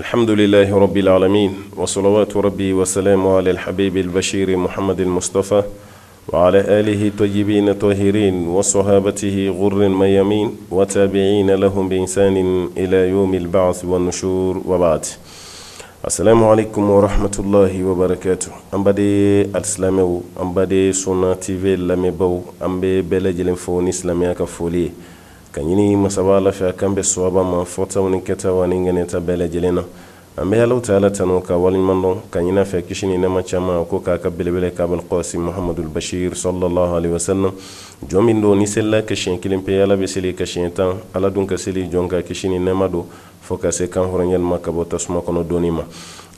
الحمد لله رب العالمين وصلوات ربي وسلامه على الحبيب البشير محمد المصطفى وعلى آله الطيبين الطاهرين وصحابته غر الميامين وتابعين لهم بإنسان إلى يوم البعث والنشور وبعد السلام عليكم ورحمة الله وبركاته an baden alisilamɛw an baden Sunna TV lamɛnbaaw an bɛ bɛɛ lajɛlen fo ni silamɛya ka foli ye ka ɲini masaba ala fɛ a k'an bɛn sawaba ma fɔtaw ni kɛtaw ani ŋaniyata bɛɛ lajɛlen na an bɛ Alahu taala tanu ka waleɲuman dɔn ka ɲini a fɛ kisi ni nɛɛma caman ko k'a ka belebele k'Abul Qasim Muhamadul Bashir sallallahu alaihi wasallam jɔn min don ni selila ka siɲɛ kelen pe ala bɛ seli ka siɲɛ tan ala dun ka seli jɔn ka kisi ni nɛɛma don fo ka se kan hɔrɔnyali ma ka bɔ tasuma kɔnɔ donni ma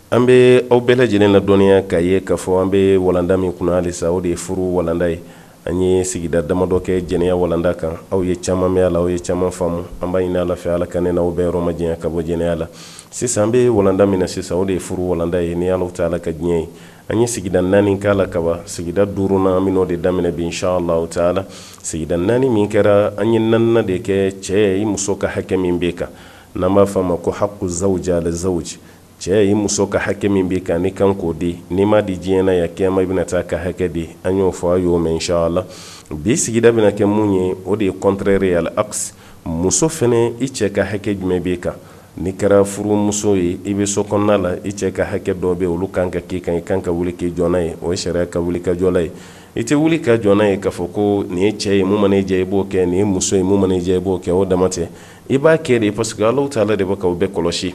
an bɛ aw bɛɛ lajɛlen ladɔnniya k'a ye k'a fɔ an bɛ walanda min kunna halisa o de ye furu walanda ye an ye sigida damadɔ kɛ jɛnɛya walanda kan aw ye caman mɛn a la aw ye caman faamu an b'a ɲini ala fɛ ala ka ne n'aw bɛɛ yɔrɔ majanya ka bɔ jɛnɛya la sisan an bɛ walanda min na sisan o de ye furu walanda ye ni Alahu taala ka diɲɛ ye an ye sigida naani k'a la kaban sigida duurunan an bɛn'o de daminɛ bi inshallah taala sigida naani min kɛra an ye naaninan de kɛ cɛ i muso ka hakɛ min b'e kan n'an b'a fɔ a ma ko haqqu zawji ala zawji cɛ i muso ka hakɛ min b'i kan n'i kan k'o di n'i m'a di diɲɛ na yan kiyama i bɛna taa ka hakɛ di an y'o fɔ a y'o mɛn inshallah bi sigida bɛna kɛ mun ye o de ye contraire ye al aks muso fɛnɛ i cɛ ka hakɛ jumɛn b'i kan n'i kɛra furumuso ye i bɛ so kɔnɔna la i cɛ ka hakɛ dɔ bɛ olu kan ka k'i kan i kan ka wuli k'i jɔ n'a ye o ye sariya ka wuli ka jɔla ye i tɛ wuli ka jɔ n'a ye k'a fɔ ko nin ye cɛ ye mun mana i diya i b'o kɛ nin ye muso ye mun mana i diya i b'o kɛ o dama tɛ i b'a kɛ de parce que Alahu taala de bɛ k'aw bɛɛ kɔlɔsi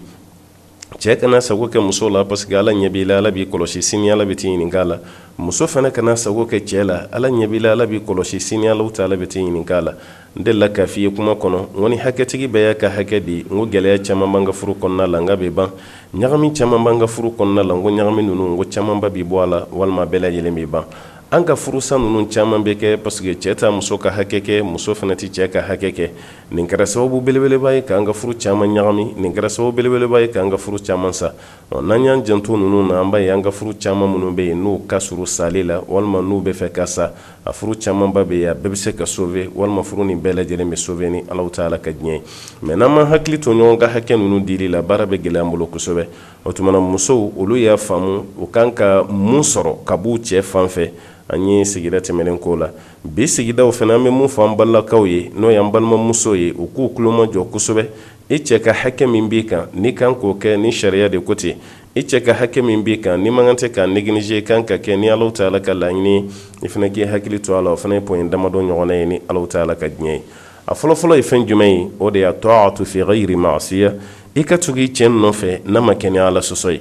cɛ kana sago kɛ muso la parce que ala ɲɛ b'i la ala b'i kɔlɔsi sini ala bɛ t'i ɲininka a la muso fana kana sago kɛ cɛ la ala ɲɛ b'i la ala b'i kɔlɔsi sini Alahu taala bɛ t'i ɲininka a la n delila k'a f'i ye kuma kɔnɔ n ko ni hakɛtigi bɛɛ y'a ka hakɛ di n ko gɛlɛya caman b'an ka furu kɔnɔna la n k'a bɛ ban ɲagami caman b'an ka furu kɔnɔna la n ko ɲagami ninnu n ko camanba bɛ bɔ a la walima bɛɛ lajɛlen bɛ ban an ka furusa ninnu caman bɛ kɛ parce que cɛ t'a muso ka hakɛ kɛ muso fana tɛ cɛ ka hakɛ kɛ nin kɛra sababu belebeleba ye k'an ka furu caman ɲagami nin kɛra sababu belebeleba ye k'an ka furu caman sa ɔ n'an y'an janto ninnu na an b'a ye an ka furu caman minnu bɛ yen n'u ka surun sali la walima n'u bɛ fɛ ka sa a furu camanba bɛ yen a bɛɛ bɛ se ka sauver walima furu nin bɛɛ lajɛlen bɛ sauver ni Alahu taala ka diɲɛ ye mais n'an ma hakili to ɲɔgɔn ka hakɛ ninnu dili la baara bɛ gɛlɛya an bolo kosɛbɛ o tuma na musow olu y'a faamu u kan ka mun sɔrɔ ka b'u cɛ fan fɛ an ye sigida tɛmɛnen k'o la bi sigidaw fana an bɛ mun fɔ an balakaw ye n'o y'an balimamuso ye u k'u tulomajɔ kosɛbɛ i cɛ ka hakɛ min b'i kan n'i kan k'o kɛ ni sariya de ko ten i cɛ ka hakɛ min b'i kan n'i man kan tɛ k'a négliger i kan ka kɛ ni Alahu taala ka laɲini i fana k'i hakili to a la o fana ye point damadɔ ɲɔgɔnna ye ni Alahu taala ka diɲɛ ye a fɔlɔfɔlɔ ye fɛn jumɛn ye o de ye taatu fi ghayri ma'siya i ka tugu i cɛ nɔfɛ n'a ma kɛ ni Ala sɔsɔ ye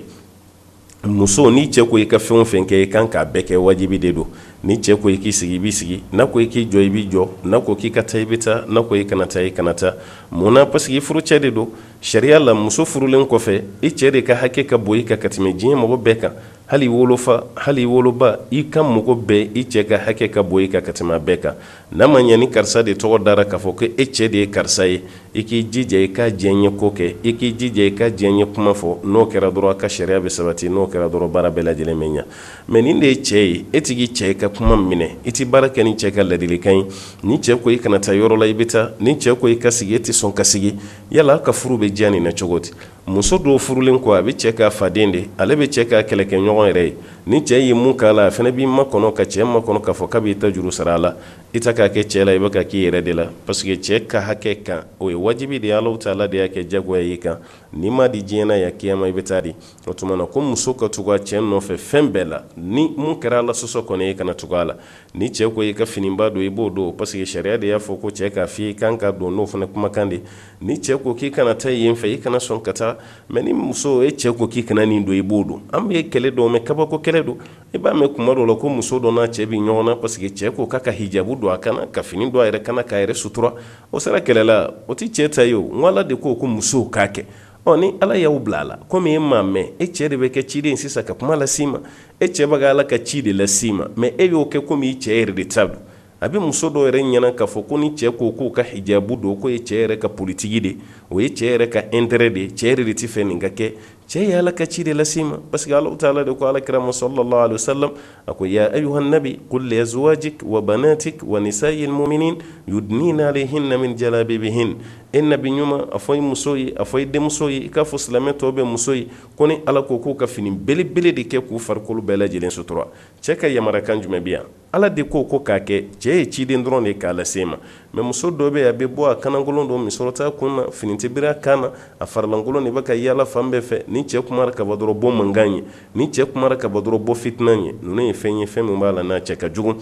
muso n'i cɛ ko i ka fɛn o fɛn kɛ i kan k'a bɛɛ kɛ wajibi de don ni cɛ ko i k'i sigi i b'i sigi n'a ko i k'i jɔ i b'i jɔ n'a ko k'i ka taa i bɛ taa n'a ko i kana taa i kana taa mun na parce que i furucɛ de don sariya la muso furulen kɔfɛ i cɛ de ka hakɛ ka bon i kan ka tɛmɛ diɲɛ mɔgɔ bɛɛ kan hali i wolofa hali i woloba i ka mɔgɔ bɛɛ i cɛ ka hakɛ ka bon i kan ka tɛmɛ a bɛɛ kan n'a ma ɲɛ ni karisa de tɔgɔ dara k'a fɔ ko e cɛ de ye karisa ye i k'i jija i k'a diyaɲɛ ko kɛ i k'i jija i k'a diyaɲɛ kuma fɔ n'o kɛra dɔrɔn a ka sariya bɛ sabati n'o kɛra dɔrɔn baara bɛɛ lajɛlen bɛ ɲɛ mais nin de ye cɛ ye e t'i cɛ ka kuma minɛ i tɛ baara kɛ ni cɛ ka ladilikan ye ni cɛ ko i kana taa yɔrɔ la i bɛ taa ni cɛ ko i ka sigi e tɛ sɔn ka sigi yala aw ka furu bɛ diya nin na cogo di muso dɔw furulen kɔ a bɛ cɛ k'a faden de ale bɛ cɛ k'a kɛlɛkɛɲɔgɔn yɛrɛ ye ni cɛ ye mun k'a la a fana b'i makɔnɔ ka cɛ makɔnɔ k'a fɔ k'a b'i ta juru sara a la i ta k'a kɛ cɛ la i bɛ ka k'i yɛrɛ de la parce que cɛ ka hakɛ kan o ye wajibi de ye Alahu taala de y'a kɛ jagoya y'i kan n'i m'a di diɲɛ na yan kiyama i bɛ taa di o tuma na ko muso ka tugu a cɛ nɔfɛ fɛn bɛɛ la ni mun kɛra Ala sɔsɔ kɔni e kana tugu a la ni cɛ ko i ka finiba don i b'o don parce que sariya de y'a fɔ ko cɛ k'a fɔ i kan ka don n'o fana kumakan de ni cɛ ko k'i kana taa yen fɛ i kana sɔn ka taa mais ni muso e cɛ ko k'i kana nin don i b'o don an bɛ kɛlɛ dɔw mɛn kabako kɛlɛ don i b'a mɛn kuma dɔw la ko muso dɔ n'a cɛ bɛ ɲɔgɔn na parce que cɛ ko k'a ka hijabu don a kan na ka fini don a yɛrɛ kan na k'a yɛrɛ sutura o sera kɛlɛ la o tɛ cɛ ta ye o n ko Ala de ko ko musow k'a kɛ ɔ ni Ala y'aw bila a la komi e m'a mɛn e cɛ de bɛ kɛ ciden sisan ka kuma las'i ma e cɛ bɛ ka Ala ka ci de las'i ma mais e y'o kɛ komi i cɛ yɛrɛ de ta don a bɛ muso dɔw yɛrɛ ɲɛna k'a fɔ ko ni cɛ ko k'u ka hijabu don k'o ye cɛ yɛrɛ ka politiki de o ye cɛ yɛrɛ ka intérêt de cɛ yɛrɛ de tɛ fɛ nin ka kɛ cɛ ye Ala ka ci de las'i ma parce que Alahu taala de ko Ala kira ma sallallahu alaihi wasallam a ko ya ayuha nabi qul li azwajik wa banatik wa nisa'il mu'minin yudnina alayhinna min jalabibihin e E nabi ɲuman, a fɔ i muso ye, a fɔ i denmuso ye, i k'a fɔ silamɛ tɔw bɛɛ muso ye, ko ni Ala ko k'u ka fini belebele de kɛ k'u farikolo bɛɛ lajɛlen sutura. Cɛ ka yamarakan jumɛn bɛ yan? Ala de ko ko k'a kɛ, cɛ ye ciden dɔrɔn de k'a lase ma. Mɛ muso dɔ bɛ yen, a bɛ bɔ a kanankolon don, misɔrɔ t'a kun na, fini tɛ biri a kan na, a farilankolon de bɛ ka yaala fan bɛɛ fɛ. Ni cɛ kumara ka ban dɔrɔn bɔ mankan ye, ni cɛ kumara ka ban dɔrɔn bɔ fitina ye. Ninnu ye fɛn ye, fɛn min b'a la n'a cɛ ka jugu.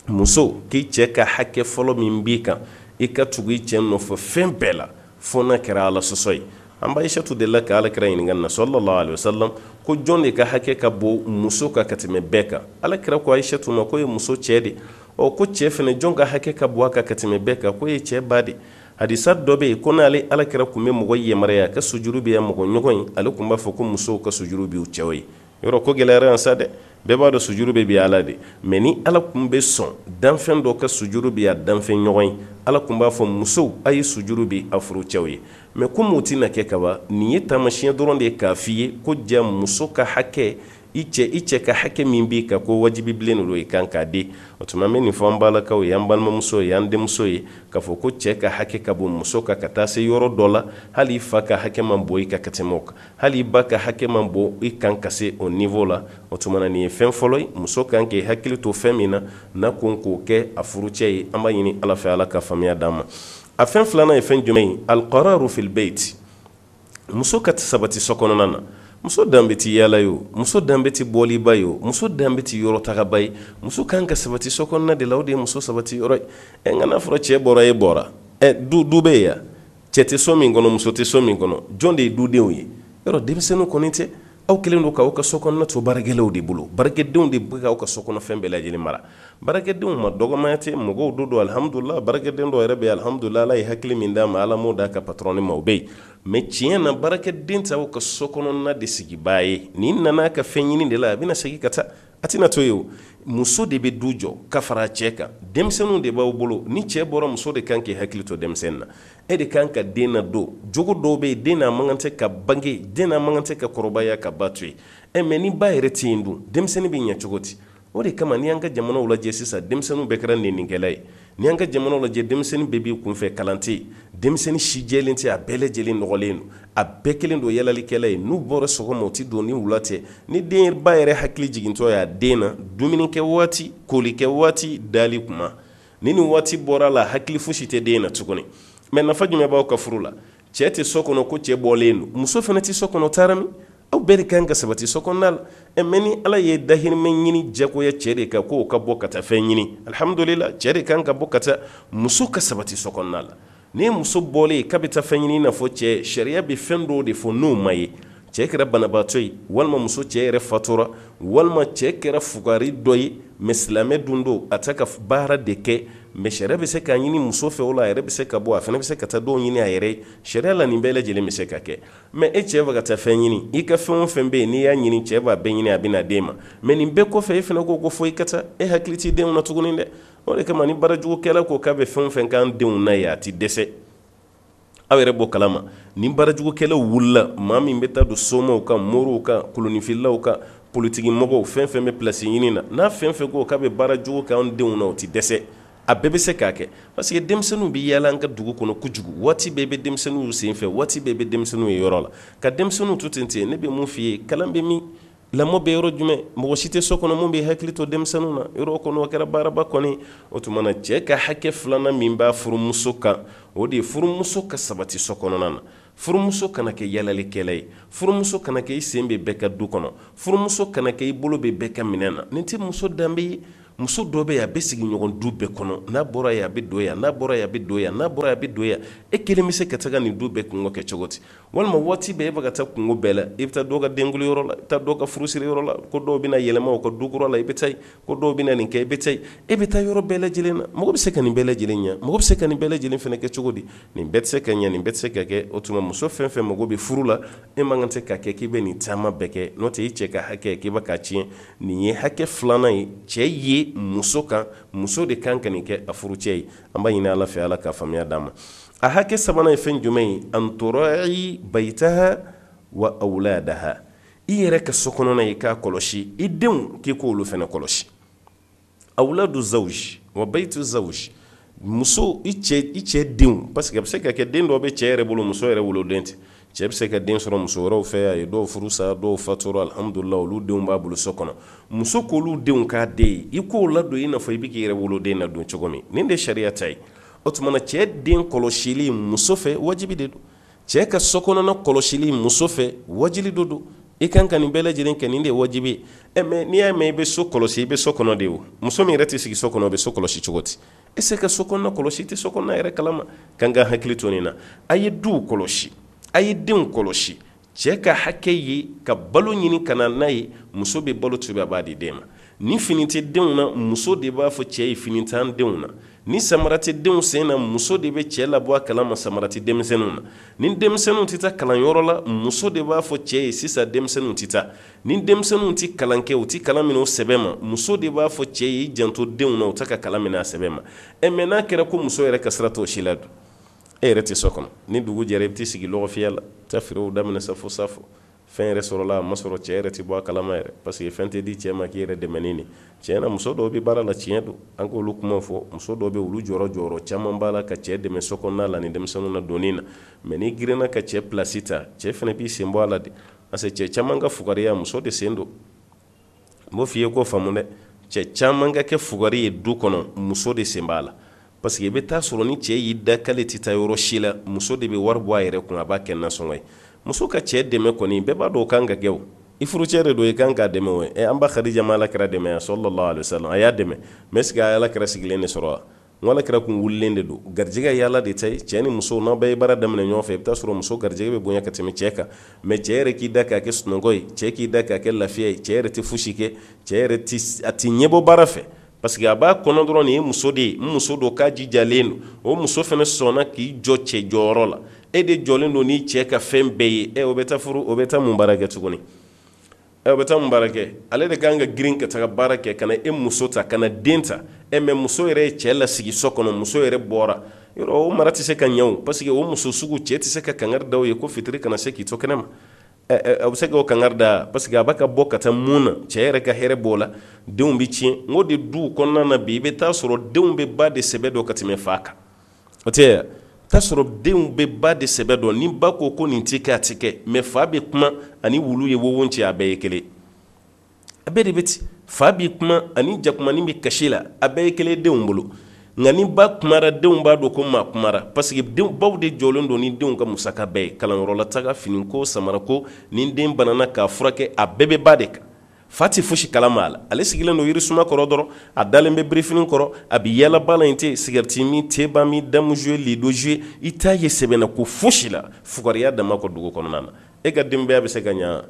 Muso, k'i cɛ ka hakɛ fɔlɔ min b'i kan, i ka tugu i cɛ nɔfɛ fɛn bɛɛ la, fo n'a kɛra Ala sɔsɔ ye. An ba Aisatu delila ka Ala kira ɲininka na sallallahu alaihi wasallam ko jɔn de ka hakɛ ka bon muso kan ka tɛmɛ bɛɛ kan? Ala kira ko Aisatu ma k'o ye muso cɛ de. Ɔ, ko cɛ fɛnɛ jɔn ka hakɛ ka bon a kan ka tɛmɛ bɛɛ kan? K'o ye cɛ ba de. Hadisa dɔ bɛ yen ko n'ale Ala kira tun bɛ mɔgɔ yamaruya ka sujuru bin a mɔgɔ ɲɔgɔn ye, ale tun b'a fɔ ko musow ka sujuru bin u cɛw ye. Yɔrɔ ko gɛlɛyara yan sa dɛ. Bɛɛ b'a dɔn sujuru bɛ bin Ala de. Mɛ ni Ala tun bɛ sɔn danfɛn dɔ ka sujuru bin a danfɛn ɲɔgɔn ye, Ala tun b'a fɔ musow, a ye sujuru bin a furu cɛw ye. Mɛ komi o tɛna kɛ kaban, nin ye taamasiyɛn dɔrɔn de ye k'a f'i ye ko ja muso ka hakɛ, i cɛ, i cɛ ka hakɛ min b'i kan, ko wajibi bilen don i kan k'a di. O tuma an bɛ nin fɔ an balakaw ye, an balimamuso ye, an denmuso ye, k'a fɔ ko cɛ ka hakɛ ka bon muso kan ka taa se yɔrɔ dɔ la, hali i fa ka hakɛ man bon i kan ka tɛmɛ o kan, hali i ba ka hakɛ man bon i kan ka se o niveau la. O tuma na nin ye fɛn fɔlɔ ye muso kan k'i hakili to fɛn min na, n'a ko k'o kɛ a furucɛ ye. An b'a ɲini Ala fɛ, Ala ka faamuya d'an ma. A fɛn filanan ye fɛn jumɛn ye? Alqararu fil bayt. Muso ka sabati so kɔnɔna na. Muso danbe tɛ yaala ye o, muso danbe tɛ bɔliba ye o, muso danbe tɛ yɔrɔ tagaba ye. Muso kan ka sabati so kɔnɔna de la, o de ye muso sabati yɔrɔ ye. Ɛ, nka n'a fɔra cɛ bɔra, e bɔra, ɛ, du bɛ yen yan, cɛ tɛ so min kɔnɔ, muso tɛ so min kɔnɔ, jɔn de ye dudenw ye? Yɔrɔ denmisɛnninw kɔni tɛ. Aw kɛlen don k'aw ka so kɔnɔna to baarakɛlaw de bolo. Baarakɛdenw de bɛ k'aw ka so kɔnɔ fɛn bɛɛ lajɛlen mara. Baarakɛdenw ma dɔgɔmaya tɛ, mɔgɔw do don, alihamudulila. Baarakɛden dɔw yɛrɛ bɛ yen, alihamudulila, Ala ye hakili min d'a ma, Ala m'o d'a ka patɔrɔn ma, o bɛ yen. Mɛ tiɲɛ na, baarakɛden t'aw ka so kɔnɔna de sigibaa ye. Nin nana a ka fɛn ɲini de la, a bɛna segin ka taa, a tɛna to yen o. Muso de bɛ du jɔ ka fara cɛ kan. Denmisɛnninw de b'aw bolo. Ni cɛ bɔra, muso de kan k'i hakili to denmisɛnnin na. E de kan ka den nadon. Jogo dɔw bɛ yen, den n'a man kan tɛ ka bange, den n'a man kan tɛ ka kɔrɔbaya ka ba to yen. Ɛ, mɛ ni ba yɛrɛ tɛ yen dun, denmisɛnnin bɛ ɲɛ cogo di? O de kama n'i y'an ka jamanaw lajɛ sisan, denmisɛnninw bɛɛ kɛra neninkɛla ye. N'i y'an ka jamanaw lajɛ, denmisɛnnin bɛɛ b'i kunfɛ, kalan tɛ yen, denmisɛnnin si jɛlen tɛ, a bɛɛ lajɛlen nɔgɔlen don, a bɛɛ kɛlen don yalalikɛla ye. N'u bɔra sɔgɔma, u tɛ don ni wula tɛ. Ni den ba yɛrɛ hakili jigintɔ ye a den na, dumunikɛ waati, kolikɛ waati, dali kuma, ni nin waati bɔra la, hakili fosi tɛ den na tuguni. Mɛ nafa jumɛn b'aw ka furu la? Cɛ tɛ so kɔnɔ, ko cɛ bɔlen don, muso fana tɛ so kɔnɔ, taara min? Aw bɛɛ de kan ka sabati so kɔnɔna la. Ɛ, mɛ ni Ala ye dahirimɛ ɲini jagoya cɛ de kan k'o ka bɔ ka taa fɛn ɲini, alihamudulila, cɛ de kan ka bɔ ka taa, muso ka sabati so kɔnɔna la. Ni muso bɔlen ye k'a bɛ taa fɛn ɲini, i n'a fɔ cɛ, sariya bɛ fɛn dɔw de fɔ n'o ma ye, cɛ kɛra banabaatɔ ye, walima muso cɛ yɛrɛ fatura, walima cɛ kɛra fugari dɔ ye, mɛ silamɛ dun don, a tɛ ka baara de kɛ, mɛ sariya bɛ se k'a ɲini muso fɛ o la, a yɛrɛ bɛ se ka bɔ, a fana bɛ se ka taa dɔw ɲini a yɛrɛ ye. Sariya la, nin bɛɛ lajɛlen bɛ se ka kɛ. Mɛ e cɛ bɛ ka taa fɛn ɲini, i ka fɛn o fɛn bɛ yen, n'i y'a ɲini, cɛ b'a bɛɛ ɲini, a bɛ n'a d'e ma. Mɛ nin bɛɛ kɔfɛ, e fana ko ko fo i ka taa, e hakili t'i denw na tuguni dɛ. O de kama ni baarajugukɛla ko k'a bɛ fɛn o fɛn k'an denw na ye, a tɛ dɛsɛ. Aw yɛrɛ b'o kalama. Ni baarajugukɛlaw wulila, maa min bɛ taa don somaw kan, moriw kan, kolonifililaw kan, politigimɔgɔw, fɛn fɛn bɛ pilasi ɲini na, n'a fɛn fɛn ko k'a bɛ baara jugu k'an denw na, o tɛ dɛsɛ, a bɛɛ bɛ se k'a kɛ. Parce que denmisɛnninw bɛ yaala an ka dugu kɔnɔ kojugu. Waati bɛɛ bɛ denmisɛnninw sen fɛ, waati bɛɛ bɛ denmisɛnninw ye yɔrɔ la. Ka denmisɛnninw to ten ten, ne bɛ mun f'i ye? Kalan bɛ min? Lamɔ bɛ yɔrɔ jumɛn? Mɔgɔ si tɛ so kɔnɔ mun bɛ hakili to denmisɛnninw na. Yɔrɔ kɔnɔ, o kɛra baaraba kɔni. O tuma na, cɛ ka hakɛ filanan min b'a furumuso kan, o de ye furumuso ka sabati so kɔnɔna na. Furumuso kana kɛ yaalalikɛla ye. Furumuso kana kɛ i sen bɛ bɛɛ ka du kɔnɔ. Furumuso kana kɛ i bolo bɛ bɛɛ ka minɛn na. Nin tɛ muso danbe ye. Muso dɔ bɛ yen, a bɛ sigiɲɔgɔn du bɛɛ kɔnɔ. N'a bɔra yen, a bɛ don yan. N'a bɔra yen, a bɛ don yan. N'a bɔra yen, a bɛ don yan. E kelen bɛ se ka taga nin du bɛɛ kunko kɛ cogo di? Walima waati bɛɛ e bɛ ka taa kunko bɛɛ la. I bɛ taa dɔw ka denkuli yɔrɔ la, i bɛ taa dɔw ka furusiri yɔrɔ la, ko dɔw bɛna yɛlɛma u ka du kura la, i bɛ taa yen, ko dɔw bɛna nin kɛ, i bɛ taa yen. E bɛ taa yɔrɔ bɛɛ lajɛlen na. Mɔgɔ bɛ se ka nin bɛɛ lajɛlen ɲɛ? Mɔgɔ bɛ se ka nin bɛɛ lajɛlen fana kɛ cogo di? Nin bɛɛ tɛ se ka ɲɛ, nin bɛɛ tɛ se ka kɛ. O tuma, muso fɛn fɛn mago bɛ furu la, e man kan tɛ ka kɛ k'i bɛ nin taama bɛɛ kɛ, n'o tɛ i cɛ ka hakɛ k'i bɛ k'a tiɲɛ. Nin ye hakɛ filanan ye cɛ ye muso kan. Muso de kan ka nin kɛ a furucɛ ye. An b'a ɲini Ala fɛ, Ala ka faamuya d'an ma. A hakɛ sabanan ye fɛn jumɛn ye? An tura'i bayitaha wa awladaha. I yɛrɛ ka so kɔnɔna, i k'a kɔlɔsi, i denw, k'i k'olu fana kɔlɔsi. Awladu zawji wa bayitu zawji. Muso, i cɛ denw, parce que a bɛ se ka kɛ den dɔ bɛ cɛ yɛrɛ bolo, muso yɛrɛ woloden tɛ. Cɛ bɛ se ka den sɔrɔ muso wɛrɛw fɛ, a ye dɔw furu sa, dɔw fatura, alhamdulila, olu denw b'a bolo so kɔnɔ. Muso k'olu denw k'a den ye, i k'o ladon i n'a fɔ i bɛ k'i yɛrɛ woloden ladon cogo min. Nin de sariya ta ye. O tuma na, cɛ den kɔlɔsili muso fɛ, wajibi de don. Cɛ ka so kɔnɔna kɔlɔsili muso fɛ, wajibi dɔ don. I kan ka nin bɛɛ lajɛlen kɛ, nin de ye wajibi ye. Ɛ mais n'i y'a mɛn i bɛ so kɔlɔsi, i bɛ so kɔnɔ de. O muso min yɛrɛ tɛ sigi so kɔnɔ, o bɛ so kɔlɔsi cogo di? E se ka so kɔnɔna kɔlɔsi, i tɛ so kɔnɔna yɛrɛ kalama. Kan ka hakili to nin na. A ye duw kɔlɔsi, a ye denw kɔlɔsi. Cɛ ka hakɛ ye ka balo ɲini ka na n'a ye. Muso bɛ balo tobi, a b'a di den ma. Ni fini tɛ denw na, muso de b'a fɔ cɛ ye fini t'an denw na. Ni samara tɛ denw sen na, muso de bɛ cɛ labɔ a kalama samara tɛ denmisɛnninw na. Ni denmisɛnninw tɛ taa kalanyɔrɔ la, muso de b'a fɔ cɛ ye sisan denmisɛnninw tɛ taa. Ni denmisɛnninw tɛ kalan kɛ, u tɛ kalan minɛ o sɛbɛ ma, muso de b'a fɔ cɛ ye i janto denw na, u tɛ ka kalan minɛ a sɛbɛ ma. Ɛ mais n'a kɛra ko muso yɛrɛ ka sira t'o si la dun, e yɛrɛ tɛ so kɔnɔ, ni dugu jɛra, i bɛ t'i sigi lɔgɔfiyɛ la, taa feerew daminɛ safo safo, fɛn yɛrɛ sɔrɔla, a ma sɔrɔ, cɛ yɛrɛ tɛ bɔ a kalama yɛrɛ, parce que fɛn tɛ di cɛ ma k'i yɛrɛ dɛmɛ ni. Tiɲɛ na, muso dɔw bɛ baara la, tiɲɛ don, an k'olu kuma fɔ. Muso dɔw bɛ, olu jɔyɔrɔ caman b'a la ka cɛ dɛmɛ so kɔnɔna la ni denmisɛnninw na donni na. Mais n'i girinna ka cɛ place ta, cɛ fana b'i sen bɔ a la de, parce que cɛ caman ka fugariya, muso de sen don. N b'o f'i ye ko faamu dɛ, cɛ caman ka kɛ fugari ye du kɔnɔ, muso de sen b'a la, parce que i bɛ taa sɔrɔ ni cɛ y'i da k'ale tɛ taa yɔrɔ si la, muso de bɛ wari bɔ a yɛrɛ kun, a b'a kɛ nasɔngɔ ye. Muso ka cɛ dɛmɛ kɔni, bɛɛ b'a dɔn o kan ka kɛ. O i furucɛ de don, i kan k'a dɛmɛ. O ɛ an ba Khadija ma Ala kira dɛmɛ, sallallahu alaihi wasallam? A y'a dɛmɛ, mais est ce que a Ala kira sigilen de sɔrɔ wa? N ko Ala kira kun wulilen de don. Garijɛgɛ ye Ala de ta ye. Cɛ ni muso, n'aw bɛɛ ye baara daminɛ ɲɔgɔn fɛ, i bɛ taa sɔrɔ muso garijɛgɛ bɛ bonya ka tɛmɛ cɛ kan. Mais cɛ yɛrɛ k'i da k'a kɛ sunɔgɔ ye, cɛ k'i da k'a kɛ lafiya ye, cɛ yɛrɛ tɛ fosi kɛ, cɛ yɛrɛ tɛ a tɛ ɲɛbɔ baara fɛ, parce que a b'a kɔnɔ dɔrɔn nin ye muso de ye, n muso don, k'a jijalen don. O muso fana sɔnna k'i jɔ cɛ jɔyɔrɔ la. E de jɔlen don ni cɛ ka fɛn bɛɛ ye. Ɛ o bɛ taa furu, o bɛ taa mun baara kɛ tuguni? Ɛ o bɛ taa mun baara kɛ? Ale de kan ka girin ka taga baara kɛ, ka na e muso ta, ka na den ta. Ɛ mais muso yɛrɛ ye cɛ lasigi so kɔnɔ, muso yɛrɛ bɔra yɔrɔ, o mara tɛ se ka ɲɛ o, parce que o muso sugu, cɛ tɛ se ka kangari da o ye ko fitiri kana se k'i to kɛnɛ ma. A bɛ se k'o kangari da, parce que a b'a ka bɔ ka taa mun na? Cɛ yɛrɛ ka hɛrɛ b'o la, denw bɛ tiɲɛ. N ko de duw kɔnɔna na bi, i bɛ taa sɔrɔ denw bɛ ba de sɛbɛ dɔn ka tɛmɛ fa kan. O tɛ taa sɔrɔ denw bɛ ba de sɛbɛ dɔn. Ni ba ko ko nin tɛ kɛ, a tɛ kɛ. Mais fa bɛ kuma ani wulu ye wo cɛ, a bɛɛ ye kelen, a bɛɛ de bɛ ten. Fa bɛ kuma ani jakumanin bɛ kasi la, a bɛɛ ye kelen denw bolo. Nka ni ba kumara, denw b'a dɔn ko maa kumara, parce que denw baw de jɔlen don ni denw ka musaka bɛɛ ye, kalanyɔrɔla taga, finiko, samarako, ni den banana k'a furakɛ, a bɛɛ bɛ ba de kan. Fa tɛ fosi kalama a la. Ale sigilen don yirisuma kɔrɔ dɔrɔn, a dalen bɛ birifini kɔrɔ, a bɛ yala ba la in tɛ sigariti min, teba min, damu jouer, lido jouer, i t'a ye sɛbɛnna ko fosi la, fugariya dama kɔ dugu kɔnɔna na. E ka denbaya bɛ se ka ɲa?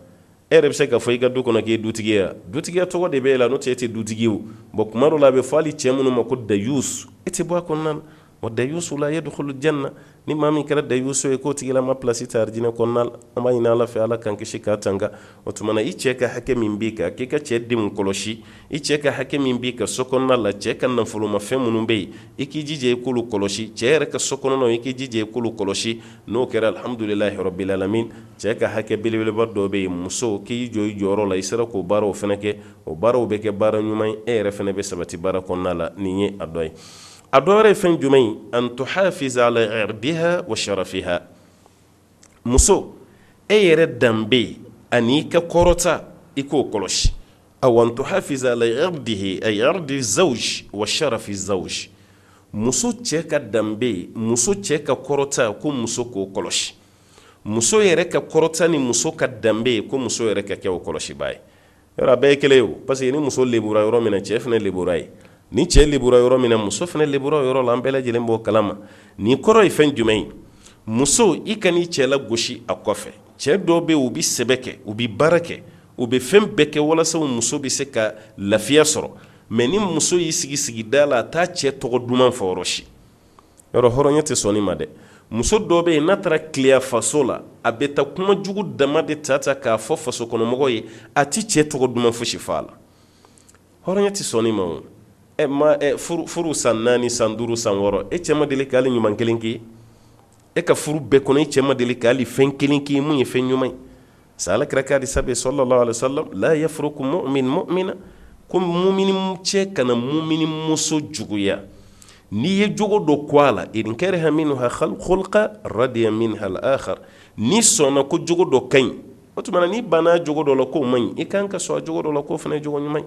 E yɛrɛ bɛ se ka fɔ i ka du kɔnɔ k'i ye dutigi ye? Dutigiya tɔgɔ de bɛ e la, n'o tɛ e tɛ dutigi ye. O bon, kuma dɔ la, a bɛ fɔ hali cɛ minnu ma ko dayus, e tɛ bɔ a kɔnɔna na. Wa dayusu la yadkhulu janna. Ni maa min kɛra dayusu ye, k'o tigilama place tɛ arijinɛ kɔnɔna la. An b'a ɲini Ala fɛ, Ala k'an kisi k'a tanga. O tuma na, i cɛ ka hakɛ min b'i kan, k'i ka cɛ denw kɔlɔsi, i cɛ ka hakɛ min b'i ka so kɔnɔna la, cɛ ka nafolomafɛn minnu bɛ yen, i k'i jija i k'olu kɔlɔsi, cɛ yɛrɛ ka so kɔnɔna, i k'i jija i k'olu kɔlɔsi. N'o kɛra, alhamdulilahi rabbil alamin. Cɛ ka hakɛ belebeleba dɔ bɛ yen, muso k'i jɔ i jɔyɔrɔ la, i sera k'o baaraw fana kɛ, o baaraw bɛ kɛ baara ɲuman ye, e yɛrɛ fana bɛ sabati baara kɔnɔna la. Nin ye a dɔ ye. A dɔ wɛrɛ ye fɛn jumɛn ye? An tuhafiza ala irdiha wa sharafiha. Muso, e yɛrɛ danbe ani i ka kɔrɔta, i k'o kɔlɔsi. Aw an tuhafiza ala irdihi, ay irdi zawj wa sharafi zawj. Muso cɛ ka danbe, muso cɛ ka kɔrɔta, ko muso k'o kɔlɔsi. Muso yɛrɛ ka kɔrɔta ni muso ka danbe, ko muso yɛrɛ ka kɛ o kɔlɔsibaa ye. Yɔrɔ a bɛɛ ye kelen ye o, parce que ni muso lebura yɔrɔ min na, cɛ fana lebura ye. Ni cɛ lebura yɔrɔ min na, muso fana lebura o yɔrɔ la. An bɛɛ lajɛlen b'o kalama. Nin kɔrɔ ye fɛn jumɛn ye? Muso, i kan'i cɛ lagosi a kɔfɛ. Cɛ dɔw bɛ yen, u bɛ sɛbɛ kɛ, u bɛ baara kɛ, u bɛ fɛn bɛɛ kɛ walasa muso bɛ se ka lafiya sɔrɔ. Mais ni muso y'i sigi sigida la, a t'a cɛ tɔgɔ duman fɔ yɔrɔ si. Yɔrɔ hɔrɔnya tɛ sɔn nin ma dɛ. Muso dɔ bɛ yen, n'a taara tilen a faso la, a bɛ taa kuma jugu dama de ta ta k'a fɔ faso kɔnɔmɔgɔ ye, a ti cɛ tɔgɔ duman fosi fɔ a la. Hɔrɔnya tɛ sɔn nin ma o. Ɛ ma ɛ furu san 4, san 5, san 6, e cɛ ma deli k'ale ɲuman kelen k'i ye. E ka furu bɛɛ kɔnɔ, e cɛ ma deli k'ale fɛn kelen k'i ye mun ye fɛn ɲuman ye. Sa Ala kira ka hadisa bɛ, sallallahu alaihi wasallam, la yafruku mu'min mu'mina, ko mumini cɛ kana mumini muso juguya. N'i ye jogo dɔ ko a la, in kariha minha khulqa radiya minha al-akhar, n'i sɔnna ko jogo dɔ ka ɲi, o tuma na n'i banna jogo dɔ la k'o man ɲi, i kan ka sɔn a jogo dɔ la k'o fana ye jogo ɲuman ye.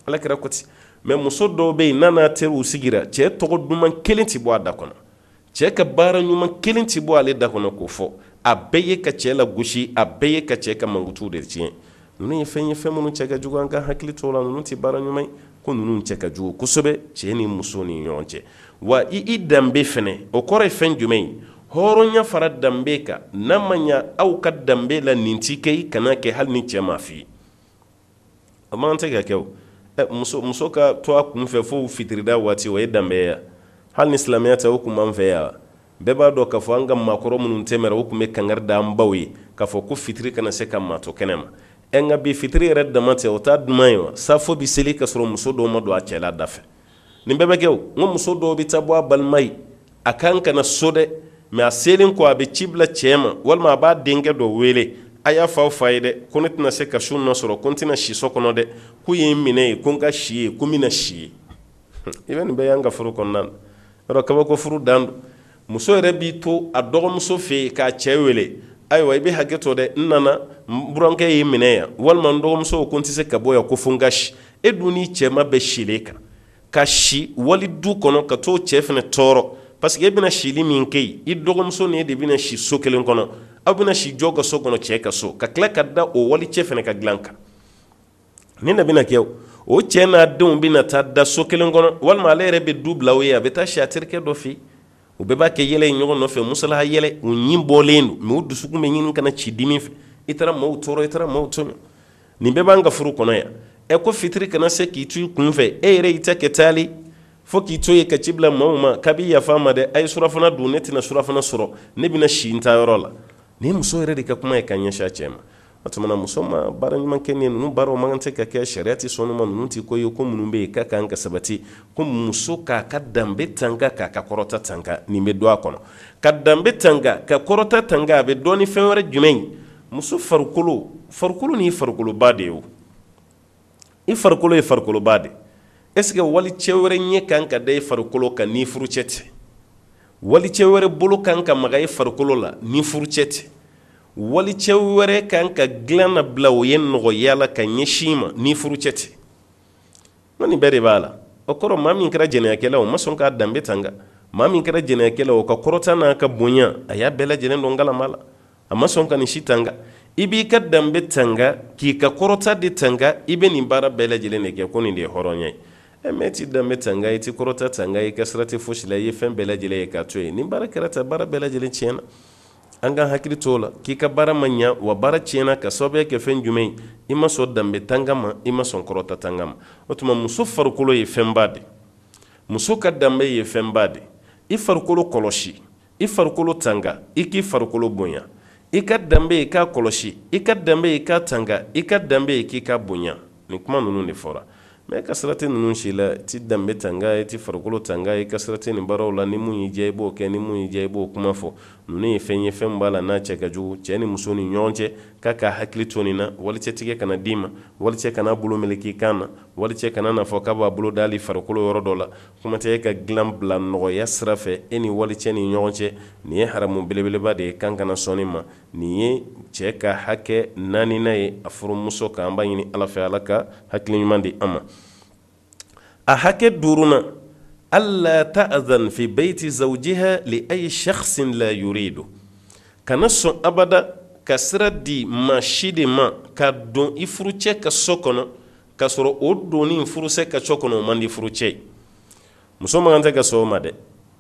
Ala kira ko ten. Mɛ muso dɔw bɛ yen, n'a n'a teriw sigira, cɛ tɔgɔ duman kelen tɛ bɔ a da kɔnɔ, cɛ ka baara ɲuman kelen tɛ bɔ ale da kɔnɔ k'o fɔ. A bɛɛ ye ka cɛ lagosi, a bɛɛ ye ka cɛ ka mankutu de tiɲɛ. Ninnu ye fɛn ye, fɛn minnu cɛ ka jugu, an ka hakili t'o la. Ninnu tɛ baara ɲuman ye, ko ninnu cɛ ka jugu kosɛbɛ cɛ ni muso ni ɲɔgɔn cɛ. Wa i danbe fɛnɛ, o kɔrɔ ye fɛn jumɛn ye? Hɔrɔnya fara danbe kan. N'a ma ɲa aw ka danbe la, nin ti kɛ, i kana kɛ hali ni cɛ m'a f'i ye. O man tɛ ka kɛ. O muso muso ka to a kun fɛ fo fitirida waati, o ye danbe ye. Hali ni silamɛya tɛ, o tun b'an fɛ yan. Bɛɛ b'a dɔn k'a fɔ an ka maakɔrɔ minnu tɛmɛra, o tun bɛ kangari da an baw ye k'a fɔ ko fitiri kana se ka maa to kɛnɛ ma. Ɛ, nka bi, fitiri yɛrɛ dama tɛ, o t'a duman ye wa? Safo bɛ seli ka sɔrɔ muso dɔw ma don a cɛla da fɛ. Nin bɛɛ bɛ kɛ. O n ko muso dɔw bɛ taa bɔ a balima ye, a kan ka na so dɛ, mɛ a selen kɔ, a bɛ ci bila cɛ ma, walima a b'a denkɛ dɔ wele: a y'a fɔ aw fa ye dɛ, ko ne tɛna se ka su sɔrɔ, ko n tɛna si so kɔnɔ dɛ, ko ye n minɛ ye, ko n ka si ye, ko n bɛna si ye. I bɛ nin bɛɛ y'an ka furu kɔnɔna na. Yɔrɔ kabako furu dan don. Muso yɛrɛ b'i to a dɔgɔmuso fɛ yen k'a cɛ wele: ayiwa, i bɛ hakɛ to dɛ, n nana, n burankɛ y'i minɛ yan, walima n dɔgɔmuso ko n tɛ se ka bɔ yan, ko fo n ka si. E dun n'i cɛ ma bɛn silen kan, ka si wali du kɔnɔ, ka t'o cɛ fana tɔɔrɔ, parce que e bɛna sili min kɛ yen, i dɔgɔmuso ni e de bɛna si so kelen kɔnɔ. Aw bɛna si jɔ ka so kɔnɔ, cɛ ka so, ka tila ka da o wali cɛ fana ka dilan kan. Nin de bɛna kɛ. O cɛ n'a denw bɛna taa da so kelen kɔnɔ, walima ale yɛrɛ bɛ du bila o ye, a bɛ taa si a terikɛ dɔ fɛ yen. U bɛɛ b'a kɛ yɛlɛ ye ɲɔgɔn nɔfɛ, musalaha yɛlɛ. U ɲin bɔlen don, mɛ u dusukun bɛ ɲini ka na ci dimi fɛ. I taara maaw tɔɔrɔ, i taara maaw tɔɲɔ. Nin bɛɛ b'an ka furu kɔnɔ yan. Ɛ, ko fitiri kana se k'i to i kun fɛ, e yɛrɛ y'i ta kɛ taali fo k'i to yen ka ci bila maaw ma k'a bɛ yafa ma dɛ, a ye surafana dun, ne tɛna surafana sɔrɔ, ne bɛna si n ta yɔrɔ la. Nin muso yɛrɛ de ka kuma ye ka ɲɛsin a cɛ ma. O tuma na, muso ma baara ɲuman kɛ nin ninnu baaraw man kan tɛ ka kɛ, sariya tɛ sɔn ma. Ninnu tɛ ko ye, ko minnu bɛ yen k'a kan ka sabati, ko muso k'a ka danbe tanga, k'a ka kɔrɔta tanga. Nin bɛ don a kɔnɔ, ka danbe tanga, ka kɔrɔta tanga. A bɛ dɔn ni fɛn wɛrɛ jumɛn ye? Muso farikolo, farikolo ni farikoloba de ye. O i farikolo ye farikoloba de. Est ce que wali cɛ wɛrɛ ɲɛ kan ka da i farikolo kan ni furucɛ tɛ? Wali cɛ wɛrɛ bolo kan ka maga i farikolo la ni furucɛ tɛ? Wali cɛ wɛrɛ kan ka dilan na bila o ye nɔgɔya la ka ɲɛsin ma ni furucɛ tɛ? N nin bɛɛ de b'a la. O kɔrɔ, maa min kɛra jɛnɛyakɛla, o ma sɔn k'a danbe tanga. Maa min kɛra jɛnɛyakɛla, o ka kɔrɔta n'a ka bonya, a y'a bɛɛ lajɛlen dɔn kalama la, a ma sɔn ka nin si tanga. I b'i ka danbe tanga, k'i ka kɔrɔta de tanga, i bɛ nin baara bɛɛ lajɛlen de kɛ, ko nin de ye hɔrɔnya ye. Ɛ, mɛ i t'i danbe tanga, i t'i kɔrɔta tanga, i ka sira tɛ fosi la, i ye fɛn bɛɛ lajɛlen ye k'a to yen. Nin baara kɛra tan, baara bɛɛ lajɛlen tiɲɛna. An ka hakili t'o la k'i ka baara ma ɲa, wa baara tiɲɛna ka sababuya kɛ fɛn jumɛn ye? I ma sɔn danbe tanga ma, i ma sɔn kɔrɔta tanga ma. O tuma, muso farikolo ye fɛnba de, muso ka danbe ye fɛnba de. I farikolo kɔlɔsi, i farikolo tanga, i k'i farikolo bonya. I ka danbe, i k'a kɔlɔsi, i ka danbe, i k'a tanga, i ka danbe, i k'i ka bonya. Nin kuma ninnu de fɔra. Mɛ i ka sira tɛ ninnu si la. I ti danbe tanga, i ti farikolo tanga, i ka sira tɛ nin baaraw la. Ni mun y'i diya, i b'o kɛ, ni mun y'i diya, i b'o kuma fɔ. Ninnu ye fɛn ye, fɛn b'a la n'a cɛ ka jugu cɛ ni muso ni ɲɔgɔn cɛ, k'a ka hakili to nin na. Walicɛtigɛ kana d'i ma, walicɛ kana bolo meleke i kan na, walicɛ kana n'a fɔ k'a b'a bolo d'ali farikolo yɔrɔ dɔ la. Kuma tɛ e ka dilan bila nɔgɔya sira fɛ e ni walicɛ ni ɲɔgɔn cɛ. Nin ye haramu belebeleba de ye, kan kana sɔn nin ma. Nin ye cɛ ka hakɛ naaninan ye a furumuso kan. An b'a ɲini Ala fɛ, Ala ka hakili ɲuman di an ma. A hakɛ duurunan: alla ta'zan fi bayti zawjiha li ayi shakhsin la yuridu. Kana sɔn abada ka sira di maa si de ma ka don i furucɛ ka so kɔnɔ, k'a sɔrɔ o donni furucɛ ka so kɔnɔ, o man di furucɛ ye. Muso man kan tɛ ka sɔn o ma dɛ.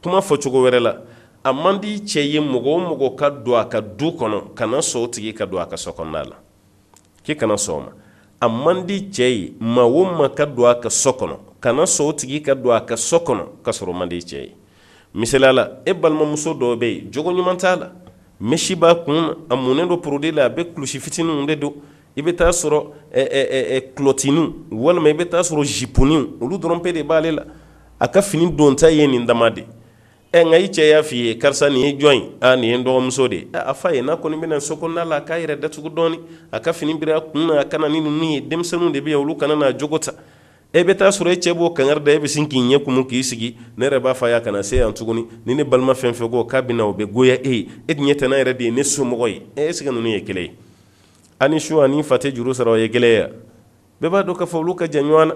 Kuma fɔ cogo wɛrɛ la, a man di cɛ ye mɔgɔ o mɔgɔ ka don a ka du kɔnɔ, kana sɔn o tigi ka don a ka so kɔnɔna la, k'i kana sɔn o ma. A man di cɛ ye maa o maa ka don a ka so kɔnɔ, kana sɔn o tigi ka don a ka so kɔnɔ ka sɔrɔ o man di cɛ ye. Misaliya la, e balimamuso dɔw bɛ yen, jogo ɲuman t'a la, mèche b'a kun na, a munnen don produit la, a bɛ kulusi fitininw de don. I bɛ taa sɔrɔ kulɔtiniw, walima i bɛ taa sɔrɔ zipuniw, olu dɔrɔn pe de b'ale la. A ka fini donta ye nin dama de. Ɛ, nka i cɛ y'a f'i ye: karisa, nin ye jɔn ye? A, nin ye n dɔgɔmuso de ye. A f'a ye, n'a kɔni bɛna so kɔnɔna la, a k'a yɛrɛ datugu dɔɔni, a ka fini biri a kun na, a kana ni ninnu ye, denmisɛnninw de bɛ yen, olu kana n'a jogo ta. E bɛ taa sɔrɔ e cɛ b'o kangari da, e bɛ sin k'i ɲɛ kumu k'i sigi. Ne yɛrɛ b'a fɔ a y'a kana se yan tuguni. Ni ne balima fɛn fɛn ko k'a bɛ na, o bɛ goya e ye. E dun ɲɛ tɛ ne yɛrɛ de ye ne somɔgɔ ye. E est ce que ninnu ye kelen ye? Ani su ani fa tɛ juru sara, o ye kelen ye wa? Bɛɛ b'a dɔn k'a fɔ olu ka jan ɲɔgɔn na.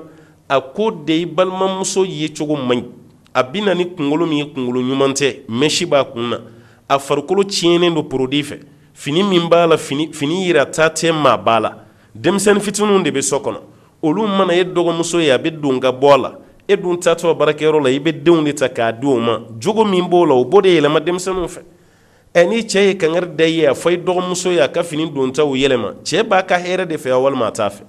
A ko de i balimamuso ye cogo man ɲi, a bɛ na ni kunkolo min ye, kunkolo ɲuman tɛ, mɛsi b'a kun na, a farikolo tiɲɛnen don porodi fɛ, fini min b'a la, fini yirata tɛ maa ba la. Denmisɛnnin fitininw de bɛ so kɔnɔ, olu mana e dɔgɔmuso ye, a bɛ don ka bɔ a la. E dun taatɔ baarakɛyɔrɔ la, i bɛ denw de ta k'a di o ma. Jogo min b'o la, o b'o de yɛlɛma denmisɛnninw fɛ. Ɛ, ni cɛ ye kangari da i ye, a fɔ i dɔgɔmuso ye a ka fini dontaw yɛlɛma, cɛ b'a ka hɛrɛ de fɛ walima a t'a fɛ?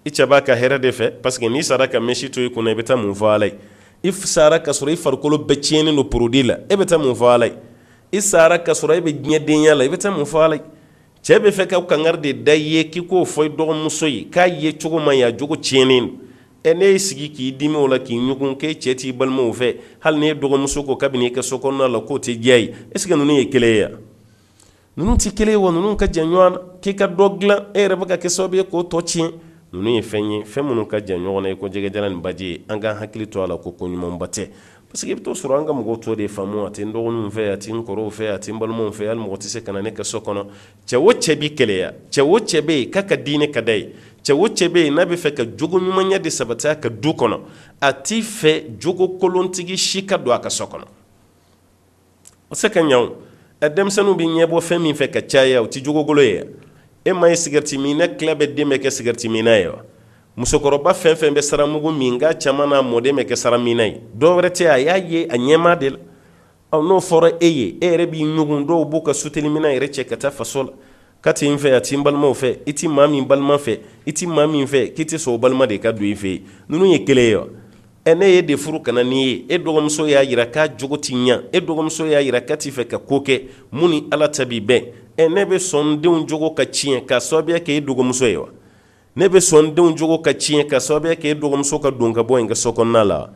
I cɛ b'a ka hɛrɛ de fɛ, parce que n'i sara ka mɛsi to i kunna, i bɛ taa mun fɔ Ala ye? I sara ka sɔrɔ i farikolo bɛɛ tiɲɛnen don porodi la, e bɛ taa mun fɔ Ala ye? I sara ka sɔrɔ e bɛ diɲɛdenya la, i bɛ taa mun fɔ Ala ye? Cɛ bɛ fɛ ka kangari de da i ye k'i k'o fɔ i dɔgɔmuso ye k'a ye cogo man ɲi, a jogo tiɲɛnen don. Ɛ, n'e y'i sigi k'i dimi o la, k'i ɲugun k'e cɛ t'i balimaw fɛ, hali n'e dɔgɔmuso ko kabini i ka so kɔnɔna la k'o tɛ diya ye, est ce que ninnu ye kelen ye wa? Ninnu tɛ kelen ye wa? Ninnu ka jan ɲɔgɔn na. K'i ka dɔ dilan, e yɛrɛ bɛ ka kɛ sababu ye k'o tɔ tiɲɛ. Ninnu ye fɛn ye, fɛn minnu ka jan ɲɔgɔn na i ko jɛgɛjalan ni baji ye. An k'an hakili to a la ko ko ɲumanba tɛ, parce que i bɛ t'o sɔrɔ an ka mɔgɔw t'o de faamu. A tɛ n dɔgɔninw fɛ, a tɛ n kɔrɔw fɛ, a tɛ n balimaw fɛ, hali mɔgɔ tɛ se ka na ne ka so kɔnɔ. Cɛ o cɛ b'i keleya, cɛ o cɛ bɛ yen k'a ka diinɛ ka d'a ye, cɛ o cɛ bɛ yen n'a bɛ fɛ ka jogo ɲumanya de sabati a ka du kɔnɔ, a t'i fɛ jogo kolontigi si ka don a ka so kɔnɔ. O se ka ɲa o. Ɛ, denmisɛnninw bɛ ɲɛbɔ fɛn min fɛ ka caya, o tɛ jogokolo ye. E ma ye sigɛriti minna tila bɛɛ den bɛ kɛ sigɛriti minna ye wa? Musokɔrɔba fɛn fɛn bɛ saramugu min, nka caman n'a mɔden bɛ kɛ saraminna ye. Dɔw wɛrɛ tɛ, a y'a ye a ɲɛmaa de la. Ɔ, n'o fɔra e ye, e yɛrɛ b'i ɲugun. Dɔw b'u ka suteliminɛn yɛrɛ cɛ ka taa faso la k'a tɛ n fɛ, a tɛ n balimaw fɛ. I tɛ maa min balima fɛ, i tɛ maa min fɛ, k'i tɛ sɔn o balima de ka don i fɛ yen. Ninnu ye kelen ye wa? Ɛ, ne ye de furu ka na n'i ye, e dɔgɔmuso y'a yira k'a jogo ti ɲa, e dɔgɔmuso y'a yira k'a ti fɛ ka ko kɛ mun ni Ala ta bi bɛn. Ɛ, ne bɛ sɔn n denw jogo ka tiɲɛ k'a sababuya kɛ e dɔgɔmuso ye wa? Ne bɛ sɔn n denw jogo ka tiɲɛ k'a sababuya kɛ e dɔgɔmuso ka don ka bɔ in ka so kɔnɔna la?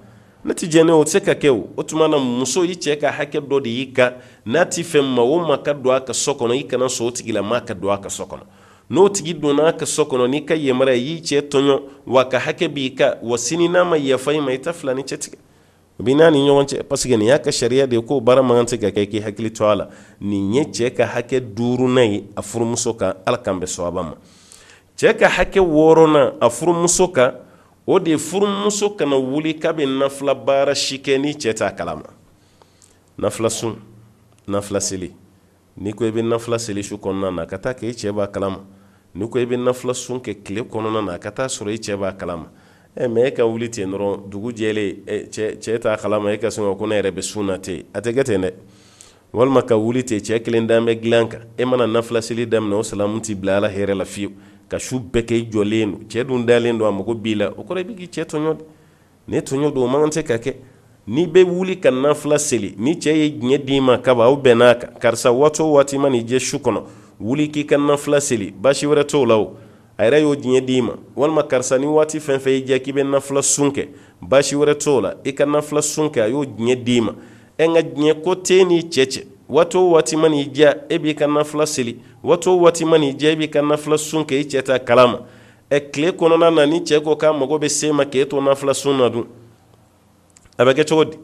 Ne tɛ jɛn, o tɛ se ka kɛ. O o tuma na, muso, i cɛ ka hakɛ dɔ de y'i kan. N'a ti fɛ maa o maa ka don a ka so kɔnɔ, i kana sɔn o tigilamaa ka don a ka so kɔnɔ. N'o tigi donna a ka so kɔnɔ n'i ka yamaruya, i y'i cɛ tɔɲɔ, wa ka hakɛ b'i kan. Wa sini n'a ma yafa i ma, i ta fila ni cɛ tigɛ, o b'i n'a ni ɲɔgɔn cɛ, parce que nin y'a ka sariya de ye k'o baara man kan tɛ ka kɛ. K'i hakili to a la. Nin ye cɛ ka hakɛ duurunan ye a furumuso kan. Ala k'an bɛn sawaba ma. Cɛ ka hakɛ wɔɔrɔnan a furumuso kan, o de ye furumuso kana wuli k'a bɛ nafila baara si kɛ ni cɛ t'a kalama. Nafila sun, nafila seli, n'i ko i bɛ nafila seli su kɔnɔna na, ka taa kɛ i cɛ b'a kalama. N'i ko i bɛ nafila sun kɛ tile kɔnɔna na, ka taa sɔrɔ i cɛ b'a kalama. Ɛ, mɛ e ka wuli ten dɔrɔn, dugu jɛlen, cɛ t'a kalama, e ka sin ko ne yɛrɛ bɛ sun na ten, a tɛ kɛ ten dɛ. Walima ka wuli ten, cɛ kelen dan bɛ dilan kan, e mana nafila seli daminɛ, o salamu t'i bila Ala hɛrɛ la fiyewu, ka su bɛɛ kɛ i jɔlen don, cɛ dun dalen don, a mago b'i la. O kɔrɔ i bɛ k'i cɛ tɔɲɔ. Ni tɔɲɔ don, o man kan tɛ ka kɛ. N'i bɛ wuli ka nafila seli, ni cɛ ye diɲɛ d'i ma kaban, aw bɛnn'a kan, karisa, waati o waati man'i diya su kɔnɔ, wuli k'i ka nafila seli, baasi wɛrɛ t'o la. O a yɛrɛ y'o diɲɛ d'i ma. Walima karisa, ni waati fɛn fɛn y'i diya k'i bɛ nafila sun kɛ, baasi wɛrɛ t'o la, i ka nafila sun kɛ, a y'o diɲɛ d'i ma. Ɛ, nka diɲɛ ko t'e n'i cɛ cɛ. Waati o waati man'i diya, e b'i ka nafila seli, waati o waati man'i diya, e b'i ka nafila sun kɛ, i cɛ t'a kalama. Ɛ, tile kɔnɔna na, ni cɛ ko k'a mago bɛ s'e ma k'e to nafila sun na dun, a bɛ kɛ cogo di?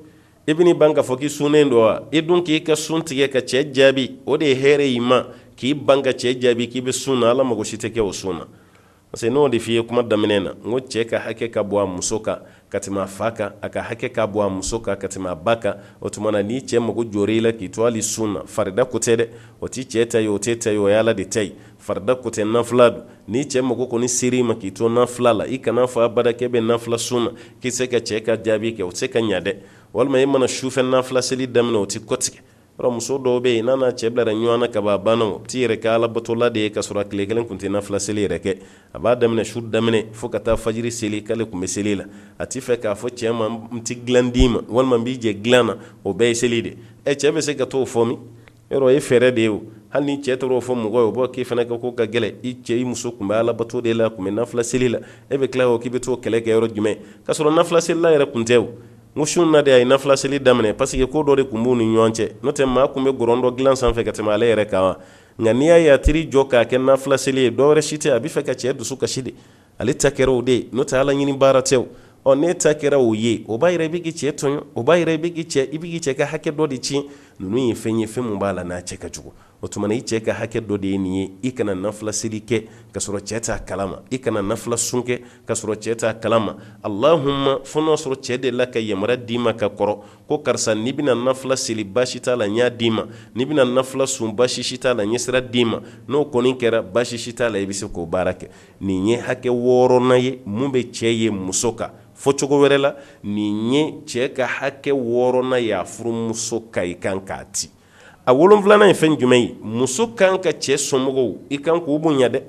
I bɛn'i ban k'a fɔ k'i sunnen don wa? I dun k'i ka sun tigɛ ka cɛ jaabi, o de ye hɛrɛ y'i ma. K'i ban ka cɛ jaabi k'i bɛ sun na, Ala mago si tɛ kɛ o sun na. Parce que n'o de f'i ye kuma daminɛ na, n ko cɛ ka hakɛ ka bon a muso kan ka tɛmɛ a fa kan, a ka hakɛ ka bon a muso kan ka tɛmɛ a ba kan. O tuma na, ni cɛ mago jɔra i la k'i to hali sun na, farida ko tɛ dɛ, o tɛ cɛ ta ye, o tɛ ta ye, o ye Ala de ta ye. Farida ko tɛ, nafila don. Ni cɛ mago kɔni sera i ma k'i to nafila la, i kana fɔ abada k'e bɛ nafila sun na k'i se ka cɛ ka jaabi kɛ, o tɛ se ka ɲa dɛ. Walima e mana sufɛ nafila seli daminɛ, o tɛ kɔtigɛ yɔrɔ. Muso dɔw bɛ yen, n'a n'a cɛ bilara ɲɔgɔn na ka ban, a banna, o t'i yɛrɛ kɛ alabatola de ye, ka sɔrɔ a tile kelen tun tɛ nafila seli yɛrɛ kɛ. A b'a daminɛ su daminɛ fo ka taa fajiri seli k'ale tun bɛ seli la. A t'i fɛ k'a fɔ cɛ ma n tɛ dilan d'i ma, walima n b'i jɛ dilan na, o bɛɛ ye seli de. Ɛ, cɛ bɛ se ka t'o fɔ min yɔrɔ ye fɛɛrɛ de ye o. Hali ni cɛ taara o fɔ mɔgɔ ye, o b'a k'e fana ka ko ka gɛlɛn. I cɛ, i muso tun bɛ alabato de la, tun bɛ nafila seli la, e bɛ tila k'i bɛ t'o kɛlɛ kɛ yɔrɔ jumɛn, ka sɔrɔ nafila selila yɛrɛ tun tɛ. O n ko su na de a ye nafila seli daminɛ, parce que ko dɔ de tun b'u ni ɲɔgɔn cɛ. N'o tɛ, maa tun bɛ gɔrɔn dɔ dilan sanfɛ ka tɛmɛ ale yɛrɛ kan wa? Nka n'i y'a ye a taar'i jɔ k'a kɛ nafila seli ye, dɔwɛrɛ si tɛ, a bɛ fɛ ka cɛ dusu kasi de. Ale ta kɛra o de ye, n'o tɛ ala ɲini baara tɛ o. Ɔ, n'e ta kɛra o ye, o b'a yira i bɛ k'i cɛ tɔɲɔ, o b'a yira i bɛ k'i cɛ i bɛ k'i cɛ ka hakɛ dɔ de tiɲɛ. Ninnu ye fɛn ye, fɛn min b'a la n'a cɛ ka jugu. O tuma na, i cɛ ka hakɛ dɔ de ye nin ye. I kana nafila seli kɛ ka sɔrɔ cɛ t'a kalama, i kana nafila sun kɛ ka sɔrɔ cɛ t'a kalama. Allahumma, fo n'a sɔrɔ cɛ de la ka yamaruya d'i ma ka kɔrɔ ko karisa, n'i bɛna nafila seli, baasi t'a la, n y'a d'i ma. N'i bɛna nafila sun, baasi si t'a la, n ye sira d'i ma. N'o kɔni kɛra, baasi si t'a la, i bɛ se k'o baara kɛ. Nin ye hakɛ wɔɔrɔnan ye mun bɛ cɛ ye muso kan. Fɔ cogo wɛrɛ la, nin ye cɛ ka hakɛ wɔɔrɔnan ye a furumuso kan, i kan k'a ti. A wolonfilanan ye fɛn jumɛn ye? Muso kan ka cɛ somɔgɔw, i kan k'u bonya dɛ.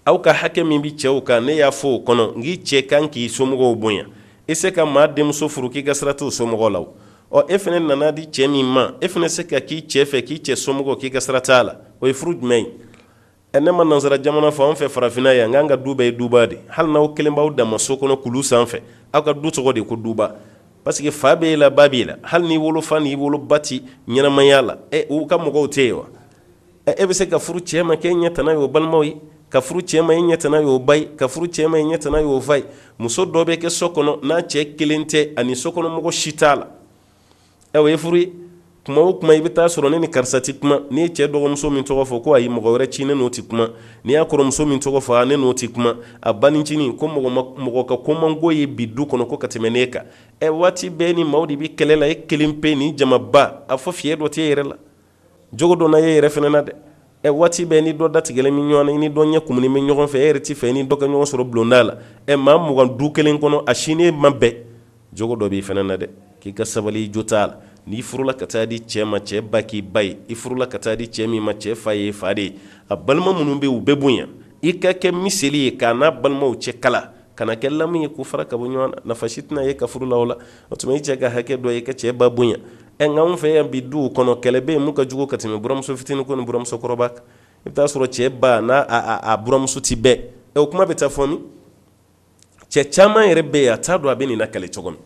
Aw ka hakɛ min bɛ cɛw kan, ne y'a fɔ o kɔnɔ n k'i cɛ kan k'i somɔgɔw bonya. I se ka maa denmuso furu k'i ka sira t'o somɔgɔw la. Ɔ, e fana nana di cɛ min ma, e fana se ka k'i cɛ fɛ, k'i cɛ somɔgɔw k'i ka sira t'a la, o ye furu jumɛn ye? Ɛ, ne ma nansara jamana fɔ, an fɛ farafinna yan, k'an ka du bɛɛ ye duba de. Hali n'aw kelen b'aw dama so kɔnɔ kulu sanfɛ, aw ka du tɔgɔ de ko duba, parce que fa b'e la, ba b'e la. Hali n'i wolofa n'i woloba ti ɲɛnamaya la, ɛ, u ka mɔgɔw tɛ yen wa? E bɛ se ka furu cɛ ma k'e ɲɛ tana y'o balimaw ye, ka furu cɛ ma e ɲɛ tana y'o ba ye, ka furu cɛ ma e ɲɛ tana y'o fa ye. Muso dɔ bɛ kɛ so kɔnɔ, n'a cɛ kelen tɛ, ani sokɔnɔmɔgɔ si t'a la. Ɛ, o ye furu ye? Kuma o kuma, i bɛ taa sɔrɔ ne ni karisa ti kuma. N'i ye cɛ dɔgɔmuso min tɔgɔ fɔ, ko ayi, mɔgɔ wɛrɛ ci, ne n'o ti kuma. N'i y'a kɔrɔmuso min tɔgɔ fɔ, ne n'o ti kuma. A banicinin ko mɔgɔ mɔgɔ ka ko man go ye bi du kɔnɔ ko ka tɛmɛ ne kan. Ɛ, waati bɛɛ ni maaw de bɛ kɛlɛ la, e kelen pe ni jamaba. A fɔ fiɲɛ dɔ t'e yɛrɛ la, jogo dɔ na e yɛrɛ fana na dɛ. Ɛ, waati bɛɛ ni dɔ datigɛlen bɛ ɲɔgɔn na, i ni dɔ ɲɛ kumuni bɛ ɲɔgɔn fɛ, e yɛrɛ ti fɛ i ni dɔ ka ɲɔgɔn sɔrɔ bulonda la. Ɛ, maa 20 du kelen kɔnɔ, a si ne ma bɛn. Jogo dɔ b'i fana na dɛ, k'i ka sabali, i jo t'a la. N'i furula ka taa di cɛ ma, cɛ ba k'i ba ye. I furula ka taa di cɛ min ma, cɛ fa ye fa de ye. A balima minnu bɛ yen, u bɛɛ bonya. I ka kɛ miseli ye k'a n'a balimaw cɛ kala, kana kɛ lamu ye k'u fara ka bɔ ɲɔgɔn na. Nafa si tɛna ye ka furu la o la. O tuma, i cɛ ka hakɛ dɔ ye i ka cɛ ba bonya. Ɛ, nka anw fɛ yan bi, duw kɔnɔ, kɛlɛ bɛ yen mun ka jugu ka tɛmɛ buramuso fitinin ko ni buramuso kɔrɔba kan. I bɛ taa sɔrɔ cɛ ba n'a a buramuso ti bɛn. Ɛ, o kuma bɛ taa fɔ min? Cɛ caman yɛrɛ bɛ yen, a t'a dɔn a bɛ nin lakale cogo min.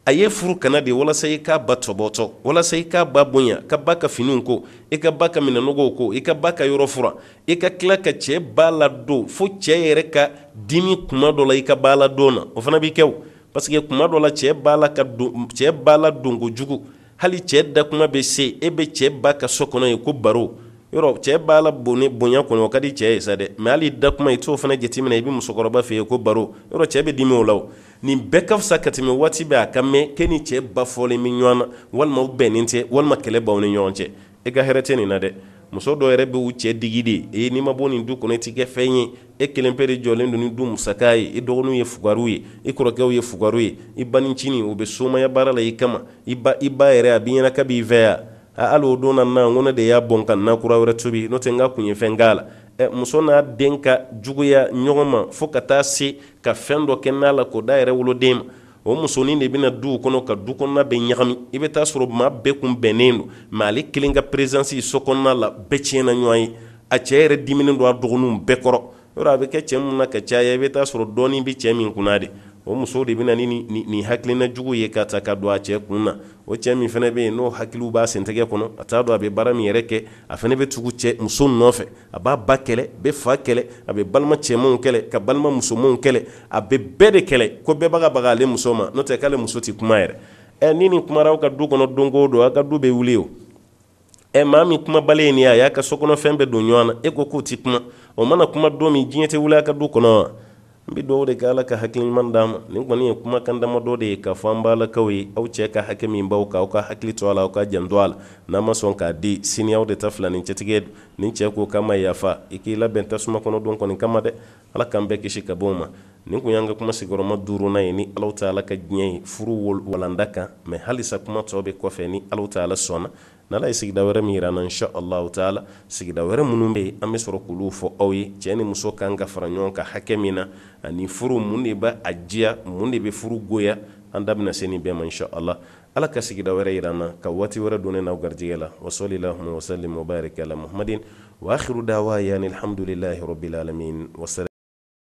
A ye furu kana de walasa i k'a ba tɔbɔtɔ, walasa i k'a ba bonya, ka ba ka finiw ko, i ka ba ka minɛnɔgɔw ko, i ka ba ka yɔrɔ furan, i ka tila ka cɛ ba ladon, fo cɛ yɛrɛ ka dimi kuma dɔ la i ka ba ladon na. O fana b'i kɛ o, parce que kuma dɔ la, cɛ ba la ka don, cɛ ba ladon kojugu, hali cɛ da kuma bɛ se e bɛ cɛ ba ka so kɔnɔ yen ko baro yɔrɔ. Cɛ b'a la bonya kɔnɔ, o ka di cɛ ye sa dɛ, mais hali da kuma, i t'o fana jateminɛ. I bɛ musokɔrɔba fɛ yen ko baro yɔrɔ, cɛ bɛ dimi o la. O nin bɛɛ ka fisa ka tɛmɛ waati bɛɛ a ka mɛn k'e ni cɛ ba fɔlen bɛ ɲɔgɔn na, walima u bɛnnen tɛ, walima kɛlɛ b'aw ni ɲɔgɔn cɛ. E ka hɛrɛ tɛ nin na dɛ. Muso dɔw yɛrɛ bɛ u cɛ digi de e n'i ma bɔ nin du kɔnɔ, i ti kɛ fɛn ye. E kelen pe de jɔlen don ni du musaka ye. I dɔgɔninw ye fugariw ye, i kɔrɔkɛw ye fugariw ye, i banicinin u bɛ somaya baara la i kama, i ba i ba yɛrɛ a b'i ɲɛna k'a b'i fɛ yan. Hali o don na, n ko ne de y'a bɔn ka na kura wɛrɛ tobi, n'o tɛ n ka kun ye fɛn k'a la. Ɛ, muso n'a den ka juguya ɲɔgɔn ma fo ka taa se ka fɛn dɔ kɛ n'a la k'o da yɛrɛ woloden ma. O musonin de bɛna duw kɔnɔ ka du kɔnɔna bɛ ɲagami. I bɛ taa sɔrɔ maa bɛɛ kun bɛnnen don, mais ale kelen ka présence so kɔnɔna la, bɛɛ tiɲɛna ɲɔgɔn ye. A cɛ yɛrɛ diminen don a dɔgɔninw bɛɛ kɔrɔ. Yɔrɔ a bɛ kɛ cɛ mun na ka caya, i bɛ taa sɔrɔ dɔɔnin bɛ cɛ min kunna de, o muso de bɛ na ni nin hakilina jugu ye ka ta ka don a cɛ kun na. O cɛ min fana bɛ yen, n'o hakiliw b'a sentigɛ kɔnɔ, a t'a dɔn a bɛ baara min yɛrɛ kɛ, a fana bɛ tugu cɛ muso nɔfɛ. A b'a ba kɛlɛ, bɛ fa kɛlɛ, a bɛ balima cɛmanw kɛlɛ, ka balima musomanw kɛlɛ, a bɛ bɛɛ de kɛlɛ, ko bɛɛ b'a baga ale muso ma, n'o tɛ k'ale muso tɛ kuma yɛrɛ. Ɛ, ni nin kumara aw ka du kɔnɔ don o don, aw ka du bɛ wuli o. Ɛ, maa min kumabali ye nin ye, a y'a ka sokɔnɔfɛn bɛɛ don ɲɔgɔn na, e ko k'o tɛ kuma, o mana kuma don min, diɲɛ tɛ wuli a ka du kɔnɔ wa? N bɛ dugawu de kɛ, Ala ka hakili ɲuman d'an ma. Nin kɔni ye kumakan damadɔ de ye k'a fɔ an balakaw ye, aw cɛ ka hakɛ min b'aw kan, aw ka hakili to a la, aw ka janto a la. N'a ma sɔn k'a di, sini aw de ta filanin cɛtigɛ don. Ni cɛ ko k'a ma yafa, i k'i labɛn tasuma kɔnɔ don kɔni kama dɛ. Ala k'an bɛɛ kisi ka bɔ o ma. Nin kun y'an ka kuma sigiyɔrɔma duurunan ye ni Alahu taala ka diɲɛ ye furu walanda kan, mais halisa kuma tɔ bɛ kɔfɛ ni Alahu taala sɔnna. N'Ala ye sigida wɛrɛ min yira an na, insha Allahu taala, sigida wɛrɛ minnu bɛ yen, an bɛ sɔrɔ k'olu fɔ aw ye, cɛ ni muso kan ka fara ɲɔgɔn kan hakɛ min na, ani furu mun de bɛ a diya, mun de bɛ furu goya. An da bɛna se nin bɛɛ ma insha Allah. Ala ka sigida wɛrɛ yira an na, ka waati wɛrɛ don ne n'aw garijɛgɛ la. Wa sɔli lahuma wa salim wa barik ala muhammadin wa akhiru dawaya alhamdulillahi rabbil alamin wa salam.